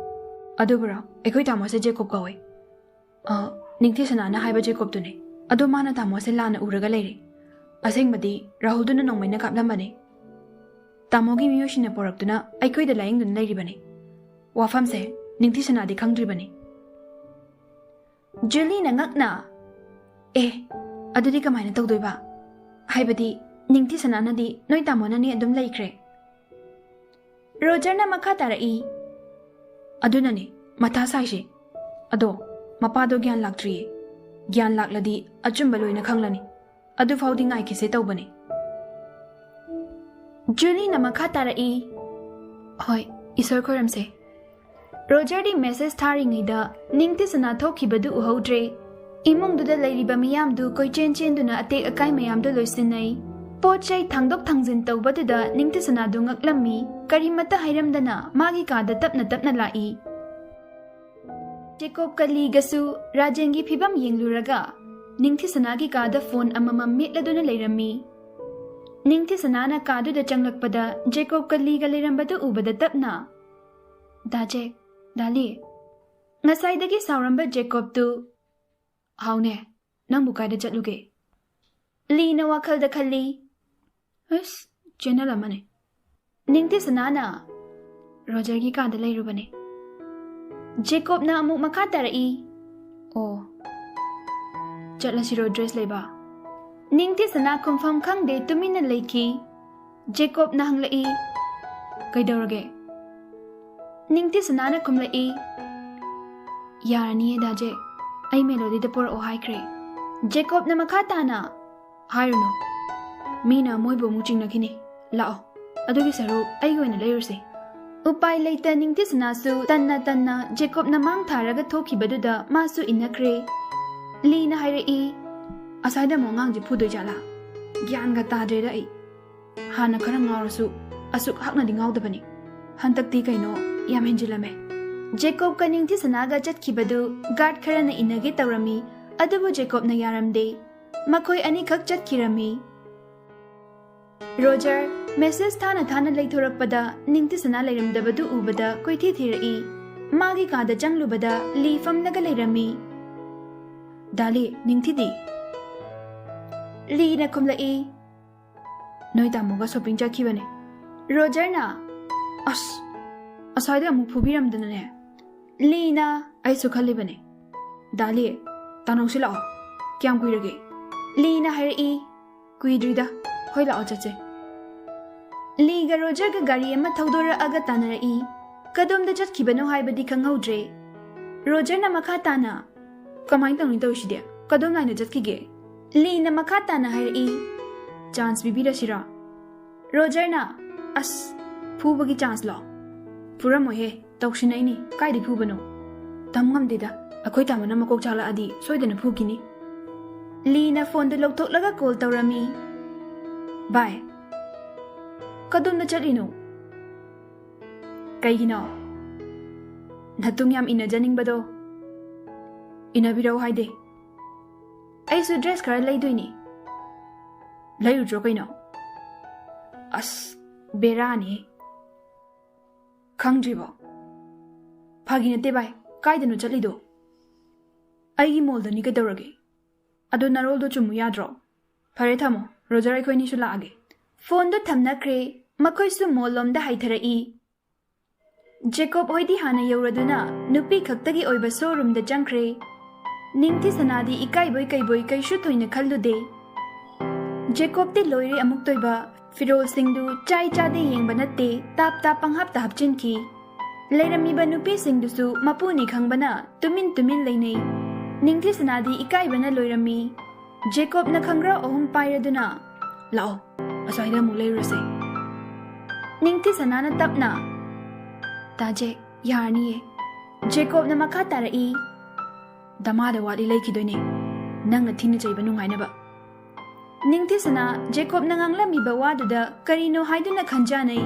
ꯑꯗꯨꯕꯨꯔꯣ? ꯑꯩꯈꯣꯏ ꯇꯥꯃꯣꯁꯦ ꯖꯦꯀꯣꯕ ꯀꯧꯋꯦ꯫ ꯑꯥ, ꯅꯤꯡꯊꯤꯁꯅꯥꯅ ꯍꯥꯏꯕ ꯖꯦꯀꯣꯕꯇꯨꯅꯦ꯫ ꯑꯗꯣ ꯃꯥꯅ ꯇꯥꯃꯣꯁꯦ ꯂꯥꯟꯅ ꯎꯔꯒ ꯂꯩꯔꯦ꯫ ꯑꯁꯦꯡꯕꯗꯤ ꯔꯥꯍꯨꯜꯗꯨꯅ ꯅꯣꯡꯃꯩꯅ ꯀꯥꯞꯂꯝꯕꯅꯦ꯫ ꯇꯥꯃꯣꯒꯤ ꯃꯤꯑꯣꯏꯁꯤꯡꯅ ꯄꯣꯔꯛꯇꯨꯅ ꯑꯩꯈꯣꯏꯗ ꯂꯥꯌꯦꯡꯗꯨꯅ ꯂꯩꯔꯤꯕꯅꯤ꯫ ꯋꯥꯐꯝꯁꯦ ꯅꯤꯡꯊꯤꯁꯅꯥꯗꯤ ꯈꯪꯗ꯭ꯔꯤꯕꯅꯤ꯫ ꯖꯨꯂꯤꯅ ꯉꯛꯅ, "ꯑꯦ, ꯑꯗꯨꯗꯤ ꯀꯃꯥꯏꯅ ꯇꯧꯗꯣꯏꯕ? ꯍꯥꯏꯕꯗꯤ ꯅꯤꯡꯊꯤꯁꯅꯥꯅꯗꯤ ꯅꯣꯏ ꯇꯥꯃꯣꯅꯅꯦ ꯑꯗꯨꯝ ꯂꯩꯈ꯭ꯔꯦ?" ꯔꯣꯖꯔꯅ ꯃꯈꯥ ꯇꯥꯔꯛꯏ, "ꯑꯗꯨꯅꯅꯦ ꯃꯊꯥ ꯁꯥꯏꯁꯦ꯫ ꯑꯗꯣ ꯃꯄꯥꯗꯣ ꯒ꯭ꯌꯥꯟ ꯂꯥꯛꯇ꯭ꯔꯤꯌꯦ꯫ ꯒ꯭ꯌꯥꯟ ꯂꯥꯛꯂꯗꯤ ꯑꯆꯨꯝꯕ ꯂꯣꯏꯅ ꯈꯪꯂꯅꯤ꯫ ꯑꯗꯨꯐꯥꯎꯗꯤ ꯉꯥꯏꯈꯤꯁꯦ ꯇꯧꯕꯅꯦ꯫" ꯖꯨꯂꯤꯅ ꯃꯈꯥ ꯇꯥꯔꯛꯏ, "ꯍꯣꯏ, ꯏꯁꯣꯔ ꯈꯣꯏꯔꯝꯁꯦ꯫" ꯔꯣꯖꯔꯗꯤ ꯃꯦꯁꯦꯖ ꯊꯥꯔꯤꯉꯩꯗ ꯅꯤꯡꯊꯤꯁꯅꯥ ꯊꯣꯛꯈꯤꯕꯗꯨ ꯎꯍꯧꯗ꯭ꯔꯦ꯫ ꯏꯃꯨꯡꯗꯨꯗ ꯂꯩꯔꯤꯕ ꯃꯤꯌꯥꯝꯗꯨ ꯀꯣꯏꯆꯦꯟ ꯆꯦꯟꯗꯨꯅ ꯑꯇꯦꯛ ꯑꯀꯥꯏ ꯃꯌꯥꯝꯗꯨ ꯂꯣꯏꯁꯤꯟꯅꯩ꯫ ꯄꯣꯠ ꯆꯩ ꯊꯥꯡꯗꯣꯛ ꯊꯥꯡꯖꯤꯟ ꯇꯧꯕꯗꯨꯗ ꯅꯤꯡꯊꯤꯁꯅꯥꯗꯨ ꯉꯛꯂꯝꯃꯤ꯫ ꯀꯔꯤꯃꯠꯇ ꯍꯥꯏꯔꯝꯗꯅ ꯃꯥꯒꯤ ꯀꯥꯗ ꯇꯞꯅ ꯇꯞꯅ ꯂꯥꯛꯏ꯫ ꯖꯦꯀꯣꯕ ꯀꯂꯤꯒꯁꯨ ꯔꯥꯖꯦꯟꯒꯤ ꯐꯤꯕꯝ ꯌꯦꯡꯂꯨꯔꯒ ꯅꯤꯡꯊꯤꯁꯅꯥꯒꯤ ꯀꯥꯗ ꯐꯣꯟ ꯑꯃꯃꯝ ꯃꯦꯠꯂꯗꯨꯅ ꯂꯩꯔꯝꯃꯤ꯫ ꯅꯤꯡꯊꯤꯁꯅꯥꯅ ꯀꯥꯗꯨꯗ ꯆꯪꯂꯛꯄꯗ ꯖꯦꯀꯣꯕ ꯀꯂꯤꯒ ꯂꯩꯔꯝꯕꯗꯨ ꯎꯕꯗ ꯇꯞꯅ, "ꯗꯥ ꯖꯦꯛ, ꯗꯥ ꯂꯤ꯫" ꯉꯁꯥꯏꯗꯒꯤ ꯁꯥꯎꯔꯝꯕ ꯖꯦꯀꯣꯕꯇꯨ, "ꯍꯥꯎꯅꯦ, ꯅꯪꯕꯨ ꯀꯥꯏꯗ ꯆꯠꯂꯨꯒꯦ?" ꯂꯤꯅ ꯋꯥꯈꯜꯗ ꯈꯜꯂꯤ꯫ "ꯑꯁ, ꯆꯦꯅꯦꯜ ꯑꯃꯅꯦ꯫" ꯅꯤꯡꯊꯤꯁꯅꯥꯅ, "ꯔꯣꯖꯔꯒꯤ ꯀꯥꯗ ꯂꯩꯔꯨꯕꯅꯦ꯫" ꯖꯦꯀꯣꯕꯅ ꯑꯃꯨꯛ ꯃꯈꯥ ꯇꯥꯔꯛꯏ, "ꯑꯣ, ꯆꯠꯂꯁꯤꯔꯣ ꯗ꯭ꯔꯦꯁ ꯂꯩꯕ?" ꯅꯤꯡꯊꯤꯁꯅꯥ ꯈꯨꯝꯐꯝ ꯈꯪꯗꯦ ꯇꯨꯃꯤꯟꯅ ꯂꯩꯈꯤ꯫ ꯖꯦꯀꯣꯕꯅ ꯍꯪꯂꯛꯏ, "ꯀꯩꯗꯧꯔꯒꯦ?" ꯅꯤꯡꯊꯤꯁꯅꯥꯅ ꯈꯨꯝꯂꯛꯏ, "ꯌꯥꯔꯅꯤꯌꯦ ꯗꯥ ꯖꯦꯛ, ꯑꯩ ꯃꯦꯂꯣꯗꯤꯗ ꯄꯣꯔꯛꯑꯣ ꯍꯥꯏꯈ꯭ꯔꯦ꯫" ꯖꯦꯀꯣꯕꯅ ꯃꯈꯥ ꯇꯥꯅ, "ꯍꯥꯏꯔꯨꯅꯨ, ꯃꯤꯅ ꯃꯣꯏꯕꯨ ꯑꯃꯨꯛ ꯆꯤꯡꯅꯈꯤꯅꯤ꯫ ꯂꯥꯛꯑꯣ, ꯑꯗꯨꯒꯤ ꯁꯔꯨꯛ ꯑꯩꯒꯤ ꯑꯣꯏꯅ ꯂꯩꯔꯨꯁꯦ꯫" ꯎꯄꯥꯏ ꯂꯩꯇ ꯅꯤꯡꯊꯤꯁꯅꯥꯁꯨ ꯇꯟꯅ ꯇꯟꯅ ꯖꯦꯀꯣꯕꯅ ꯃꯥꯡ ꯊꯥꯔꯒ ꯊꯣꯛꯈꯤꯕꯗꯨꯗ ꯃꯥꯁꯨ ꯏꯟꯅꯈ꯭ꯔꯦ꯫ ꯂꯤꯅ ꯍꯥꯏꯔꯛꯏ, "ꯑꯁ꯭ꯋꯥꯏꯗ ꯑꯃꯨꯛ ꯑꯉꯥꯡꯁꯦ ꯐꯨꯗꯣꯏ ꯖꯥꯠꯂꯥ? ꯒ꯭ꯌꯥꯟꯒ ꯇꯥꯗ꯭ꯔꯦꯗ ꯑꯩ꯫ ꯍꯥꯟꯅ ꯈꯔ ꯉꯥꯎꯔꯁꯨ ꯑꯁꯨꯛ ꯍꯛꯅꯗꯤ ꯉꯥꯎꯗꯕꯅꯤ꯫ ꯍꯟꯗꯛꯇꯤ ꯀꯩꯅꯣ ꯌꯥꯝ ꯍꯦꯟꯖꯤꯜꯂꯝꯃꯦ꯫" ꯖꯦꯀꯣꯕꯀ ꯅꯤꯡꯊꯤꯁꯅꯥꯒ ꯆꯠꯈꯤꯕꯗꯨ ꯒꯥꯔꯗ ꯈꯔꯅ ꯏꯟꯅꯒꯦ ꯇꯧꯔꯝꯃꯤ, ꯑꯗꯨꯕꯨ ꯖꯦꯀꯣꯕꯅ ꯌꯥꯔꯝꯗꯦ꯫ ꯃꯈꯣꯏ ꯑꯅꯤꯈꯛ ꯆꯠꯈꯤꯔꯝꯃꯤ꯫ ꯔꯣꯖꯔ ꯃꯦꯁꯦꯖ ꯊꯥꯅ ꯊꯥꯅ ꯂꯩꯊꯣꯔꯛꯄꯗ ꯅꯤꯡꯊꯤꯁꯅꯥ ꯂꯩꯔꯝꯗꯕꯗꯨ ꯎꯕꯗ ꯀꯣꯏꯊꯤ ꯊꯤꯔꯛꯏ꯫ ꯃꯥꯒꯤ ꯀꯥꯗ ꯆꯪꯂꯨꯕꯗ ꯂꯤ ꯐꯝꯂꯒ ꯂꯩꯔꯝꯃꯤ꯫ "ꯗꯥꯂꯤ, ꯅꯤꯡꯊꯤꯗꯤ?" ꯂꯤꯅ ꯈꯨꯝꯂꯛꯏ, "ꯅꯣꯏ ꯇꯥꯃꯣꯒ ꯁꯣꯄꯤꯡ ꯆꯠꯈꯤꯕꯅꯦ꯫" ꯔꯣꯖꯔꯅ, "ꯑꯁ, ꯑꯁ꯭ꯋꯥꯏꯗ ꯑꯃꯨꯛ ꯐꯨꯕꯤꯔꯝꯗꯅꯅꯦ꯫" ꯂꯤꯅ, "ꯑꯩꯁꯨ ꯈꯜꯂꯤꯕꯅꯦ꯫ ꯗꯥꯂꯤ, ꯇꯥꯅꯧꯁꯤ ꯂꯥꯛꯑꯣ꯫ ꯀꯌꯥꯝ ꯀꯨꯏꯔꯒꯦ?" ꯂꯤꯅ ꯍꯥꯏꯔꯛꯏ, "ꯀꯨꯏꯗ꯭ꯔꯤꯗ꯫ ꯍꯣꯏ, ꯂꯥꯛꯑꯣ, ꯆꯠꯁꯦ꯫" ꯂꯤꯒ ꯔꯣꯖꯔꯒ ꯒꯥꯔꯤ ꯑꯃ ꯊꯧꯗꯣꯔꯛꯑꯒ ꯇꯥꯟꯅꯔꯛꯏ꯫ ꯀꯗꯣꯝꯗ ꯆꯠꯈꯤꯕꯅꯣ ꯍꯥꯏꯕꯗꯤ ꯈꯪꯍꯧꯗ꯭ꯔꯦ꯫ ꯔꯣꯖꯔꯅ ꯃꯈꯥ ꯇꯥꯅ, "ꯀꯃꯥꯏꯅ ꯇꯧꯅꯤ ꯇꯧꯔꯤꯁꯤꯗꯤ? ꯀꯗꯣꯝ ꯂꯥꯏꯅ ꯆꯠꯈꯤꯒꯦ?" ꯂꯤꯅ ꯃꯈꯥ ꯇꯥꯅ ꯍꯥꯏꯔꯛꯏ, "ꯆꯥꯟꯁ ꯄꯤꯕꯤꯔꯁꯤꯔꯣ?" ꯔꯣꯖꯔꯅ, "ꯑꯁ, ꯐꯨꯕꯒꯤ ꯆꯥꯟꯁꯂꯣ? ꯐꯨꯔꯝꯃꯣꯏꯍꯦ, ꯇꯧꯁꯤꯟꯅꯩꯅꯤ, ꯀꯥꯏꯗꯩ ꯐꯨꯕꯅꯣ? ꯇꯝ ꯉꯝꯗꯦꯗ, ꯑꯩꯈꯣꯏ ꯇꯥꯃꯣꯅ ꯃꯀꯣꯛ ꯆꯥꯛꯂꯛꯑꯗꯤ ꯁꯣꯏꯗꯅ ꯐꯨꯈꯤꯅꯤ꯫" ꯂꯤꯅ ꯐꯣꯟꯗꯨ ꯂꯧꯊꯣꯛꯂꯒ ꯀꯣꯜ ꯇꯧꯔꯝꯃꯤ꯫ "ꯚꯥꯏ, ꯀꯗꯣꯝꯗ ꯆꯠꯂꯤꯅꯣ? ꯀꯩꯒꯤꯅꯣ? ꯅꯇꯨꯡ ꯌꯥꯝ ꯏꯟꯅꯖꯅꯤꯡꯕꯗꯣ? ꯏꯟꯅꯕꯤꯔꯛꯎ ꯍꯥꯏꯗꯦ꯫ ꯑꯩꯁꯨ ꯗ꯭ꯔꯦꯁ ꯈꯔ ꯂꯩꯗꯣꯏꯅꯤ꯫" "ꯂꯩꯔꯨꯆꯣ ꯀꯩꯅꯣ꯫" "ꯑꯁ, ꯕꯦꯔꯥꯅꯤ꯫ ꯈꯪꯗ꯭ꯔꯤꯕꯣ?" "ꯐꯥꯒꯤ ꯅꯠꯇꯦ ꯚꯥꯏ, ꯀꯥꯏꯗꯅꯣ ꯆꯠꯂꯤꯗꯣ?" "ꯑꯩꯒꯤ ꯃꯣꯜꯗꯅꯤ, ꯀꯩꯗꯧꯔꯒꯦ? ꯑꯗꯣ ꯅꯔꯣꯜꯗꯣ ꯆꯨꯝꯃꯨ ꯌꯥꯗ꯭ꯔꯣ?" "ꯐꯔꯦ, ꯊꯝꯃꯣ, ꯔꯣꯖꯔ, ꯑꯩꯈꯣꯏꯅꯤꯁꯨ ꯂꯥꯛꯑꯒꯦ꯫" ꯐꯣꯟꯗꯣ ꯊꯝꯅꯈ꯭ꯔꯦ꯫ ꯃꯈꯣꯏꯁꯨ ꯃꯣꯜ ꯂꯣꯝꯗ ꯍꯥꯏꯊꯔꯛꯏ꯫ ꯖꯦꯀꯣꯕ ꯍꯣꯏꯗꯤ ꯍꯥꯟꯅ ꯌꯧꯔꯗꯨꯅ ꯅꯨꯄꯤ ꯈꯛꯇꯒꯤ ꯑꯣꯏꯕ ꯁꯣꯔꯨꯝꯗ ꯆꯪꯈ꯭ꯔꯦ꯫ ꯅꯤꯡꯊꯤ ꯁꯅꯥꯗꯤ ꯏꯀꯥꯏꯕꯣꯏ ꯀꯩꯕꯣꯏ ꯀꯩꯁꯨ ꯊꯣꯏꯅ ꯈꯜꯂꯨꯗꯦ꯫ ꯖꯦꯀꯣꯕꯇꯤ ꯂꯣꯏꯔꯦ ꯑꯃꯨꯛꯇꯣꯏꯕ, ꯐꯤꯔꯣꯜꯁꯤꯡꯗꯨ ꯆꯥꯏ ꯆꯥꯗꯦ ꯌꯦꯡꯕ ꯅꯠꯇꯦ, ꯇꯥꯞ ꯇꯥꯞ ꯄꯪꯍꯥꯞꯇ ꯍꯥꯞꯆꯤꯟꯈꯤ꯫ ꯂꯩꯔꯝꯃꯤꯕ ꯅꯨꯄꯤꯁꯤꯡꯗꯨꯁꯨ ꯃꯄꯨꯅꯤ ꯈꯪꯕꯅ ꯇꯨꯃꯤꯟ ꯇꯨꯃꯤꯟ ꯂꯩꯅꯩ꯫ ꯅꯤꯡꯊꯤ ꯁꯅꯥꯗꯤ ꯏꯀꯥꯏꯕꯅ ꯂꯣꯏꯔꯝꯃꯤ꯫ ꯖꯦꯀꯣꯕꯅ ꯈꯪꯒ꯭ꯔꯥꯎ ꯑꯍꯨꯝ ꯄꯥꯏꯔꯗꯨꯅ, "ꯂꯥꯛꯑꯣ, ꯑꯁ꯭ꯋꯥꯏꯗ ꯑꯃꯨꯛ ꯂꯩꯔꯨꯔꯁꯦ꯫" ꯅꯤꯡꯊꯤ ꯁꯅꯥꯅ ꯇꯞꯅ, "ꯇꯥꯖꯦ, ꯌꯥꯔꯅꯤꯌꯦ꯫" ꯖꯦꯀꯣꯕꯅ ꯃꯈꯥ ꯇꯥꯔꯛꯏ, "ꯗꯃꯥꯗ ꯋꯥꯠꯂꯤ ꯂꯩꯈꯤꯗꯣꯏꯅꯦ, ꯅꯪꯅ ꯊꯤꯅ ꯆꯩꯕ ꯅꯨꯡꯉꯥꯏꯅꯕ꯫ ꯅꯤꯡꯊꯤꯁꯅꯥ, ꯖꯦꯀꯣꯕꯅ ꯉꯥꯡꯂꯝꯃꯤꯕ ꯋꯥꯗꯨꯗ ꯀꯔꯤꯅꯣ ꯍꯥꯏꯗꯨꯅ ꯈꯟꯖꯥꯅꯩ꯫